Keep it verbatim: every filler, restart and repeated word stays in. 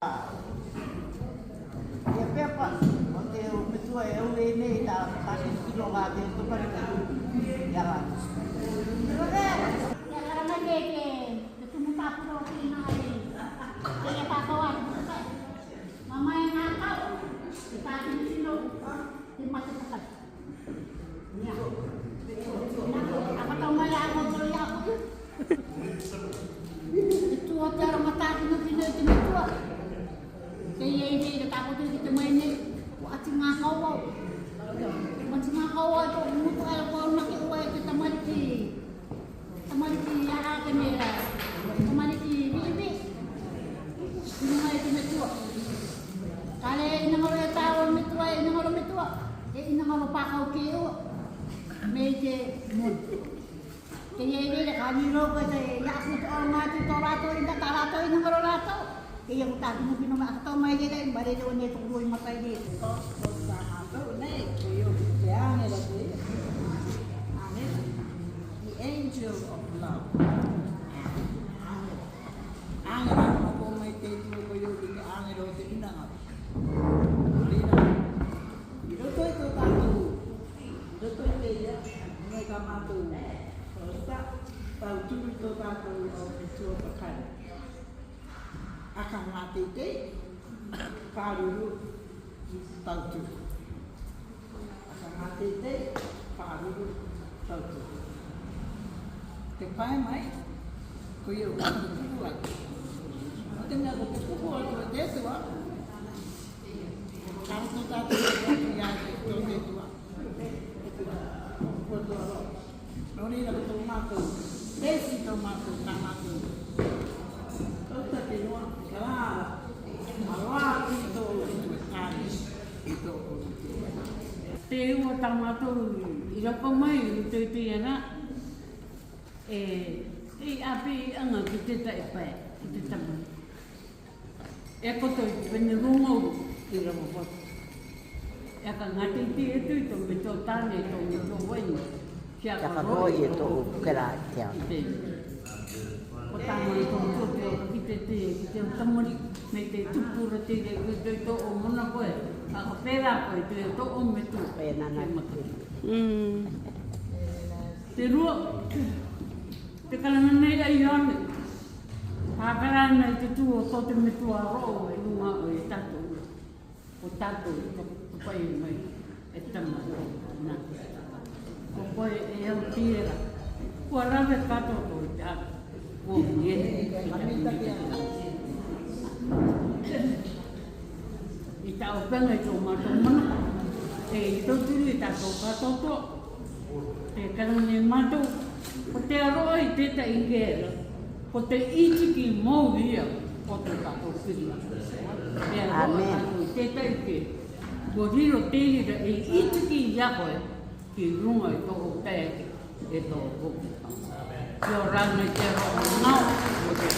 Ia pepa, o te o metua e au e nei ta, ta ki ki lo la te to pare ki. Ia la. Ia la ma ke ke, te tumu ta puro ki na ai. Ke ia ta ko ai. Mama e na ka. Te ta ki ki lo. Te ma te ta. Ia. Aka tau mai a ko to ia ko. Te tua te aromataki no kino i te metua. Te ia i te ira ta ko te ki te mai nei. Ko ati nga kau au. Ko ati nga kau au to mutu ai ko na ke ua e te tamariki. Tamariki ia ha ke mera. Tamariki bibi. Ina mai te metua. Kale ina ngaro e tau metua, ina ngaro metua. E ina ngaro pakau ke o. Me te mon. Te ia i te ka ni ro ko te ia ku to ma te to rato, ina ta rato, ina ngaro rato. Te ia ku ta ku no kino ma to mai te te, bare te o ne to ku ro i mata i te. Ko, ko ta ma to ne, ko yo te angel te. Angel. The angel of love. Angel. Angel, ko mai te tu ko yo te angel te ina. Ina. I roto i tō tātou, i roto i te ia, mai ka mātou, o ta, tauturu i tō tātou o te tua whakairo. A ka ngā teitei, pāruru, tauturu. A ka ngā teitei, pāruru, tauturu. Te pae mai, ko ia o te kupu atu. Ko te mea ko te kupu atu o te Atua. Ka roto tātou i roto i a te, tō te Atua. Ko tō roa. Nō reira ko tō mātou, te isi tō mātou, tā mātou. Tō ta te noa, ka rā, a rā ki tō, ki tō tāne, ki tō, ki tō. Te ua tā mātou i rapa mai, i te te ana, e, e api anga ki te ta e pae, ki te tama. E koto i te pene rongo i rapa mai. E ka ngati te e tu i tō me tō tāne, tō me tō wai. Kia ka ro i e tō kera kia. Ko tā mai tō tō tō ki te te, ki te tamari, me te tupura te re, ki te tō o mona koe. Ka ka pera koe, te tō o me tō. Pena na. Te rua, te karanga nei a Ioane. Ka karanga nei te tū o tō te metua roʻo e runga o e tātou. Ko tātou, ko, ko pai mai, e tama, na. Ko koe e au tira. Kua rave katoa ko i te aro. Ko nge, i ta o penga i tō mātou mana. E i tō turu i tātou katoa. Te karanga nei mātou, ko te aroa i tētahi kē ra, ko te itiki mau ia o tō tātou Kiriata. Te aroa tātou i tētahi kē, ko riro te ira e itiki i a koe ki runga i tō tae e tō hoki. Kia ora nei te aroa ngao o te